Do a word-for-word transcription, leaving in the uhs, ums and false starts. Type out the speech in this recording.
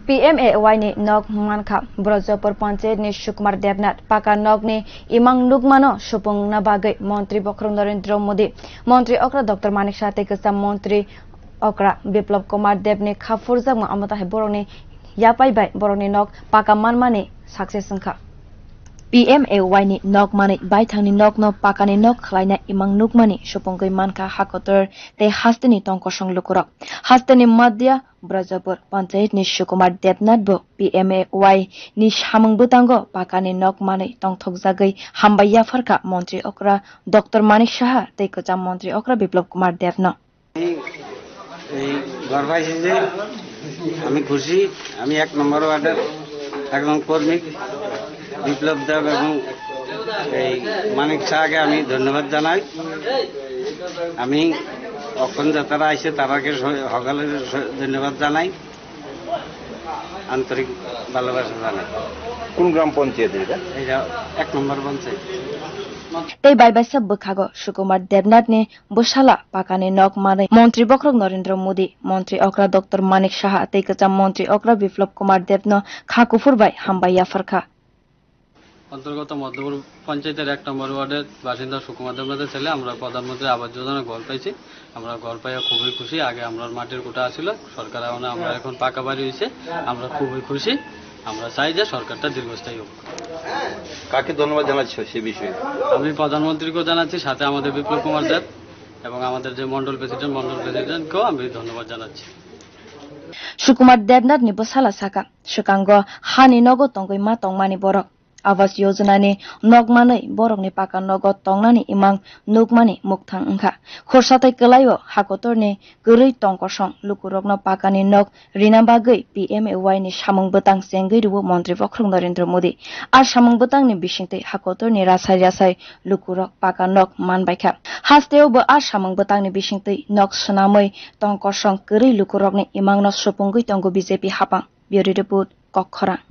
P M A Y ni nok mankha Brajapur panchayat ni Sukumar Debnath paka nok ni imang nukmano supungna bagwi Montri Bokhorok Narendra Modi, Montri okra Doctor Manik Saha tei kwcham Montri okra Biplab Kumar Deb ni kha phurjakma amo tahai borokni yapai bai borokni nok paka manmani success wngkha. P M A Y ni nok manwi baithangni nokno pakani nok khlaina imang nukmani supungwi mankha hakotor tei hasteni tongkosong lukurok. Hasteni Madhya Brajapur panchayat ni Sukumar Debnath bo P M A Y ni samung bwtango pakani nok manwi tongthokjagwi hambai yapharkha Montri okra Doctor Manik Saha tei kwcham Montri okra Biplab Kumar Debno. এই ঘর পাইছি যে আমি খুশি। আমি এক নম্বর ওয়ার্ডের একজন কর্মী বিপ্লব দেব এবং এই মানিক শাহকে আমি ধন্যবাদ জানাই। আমি অখন যারা আইছে তারাকে স-, সকলের স-, ধন্যবাদ জানাই, আন্তরিক ভালোবাসা জানাই। কোন গ্রাম পঞ্চায়েত এটা? এটা এক নম্বর panchayat. Tei bai baisa bwkhago Sukumar Debnath ni bwsala pakani nok manwi Montri Bokhorok Narendra Modi, Montri okra Doctor Manik Saha tei kwcham Montri okra Biplab Kumar Debno kha kuphur bai hambai yapharkha. অন্তর্গত মধ্যপুর পঞ্চায়েতের এক নম্বর ওয়ার্ডের বাসিন্দা সুকুমার দেবনাথের ছেলে। আমরা প্রধানমন্ত্রী আবাস যোজনা ঘর পাইছি। আমরা ঘর পাইয়া খুবই খুশি। আগে আমরা মাটির কুটা আছিল, সরকার আওয়ানে আমরা এখন পাকা বাড়ি হয়েছে, আমরা খুবই খুশি। আমরা চাই যে সরকারটা দীর্ঘস্থায়ী হোক। কাকে ধন্যবাদ জানাচ্ছ সে বিষয়ে? আমি প্রধানমন্ত্রীকেও জানাচ্ছি, সাথে আমাদের বিপ্লব কুমার দেব এবং আমাদের যে মন্ডল প্রেসিডেন্ট, মন্ডল প্রেসিডেন্টকেও আমি ধন্যবাদ জানাচ্ছি। Sukumar Debnath ni bwsala saka, swkango hani nogo tongwi ma tongmani borok. Awas Yojana ni nok manwi borokni paka nogo tongnani imang nukmani mukthang wngkha. Khorsa tei kwlaio hakotorni kwrwi tongkosong lukurokno pakani nok rina bagwi P M A Y ni samung bwtang chengwi rwo Montri Bokhorok Narendra Modi. A samung bwtangni bisingtwi hakotorni rasai rasai lukurok paka nok manbaikha. Hasteo bo a samung bwtangni bisingtwi nok swnamwi tongkosong kwrwi lukurokni imangno supungwi tongo B J P hapang. Bureau Report, Kokkhorang.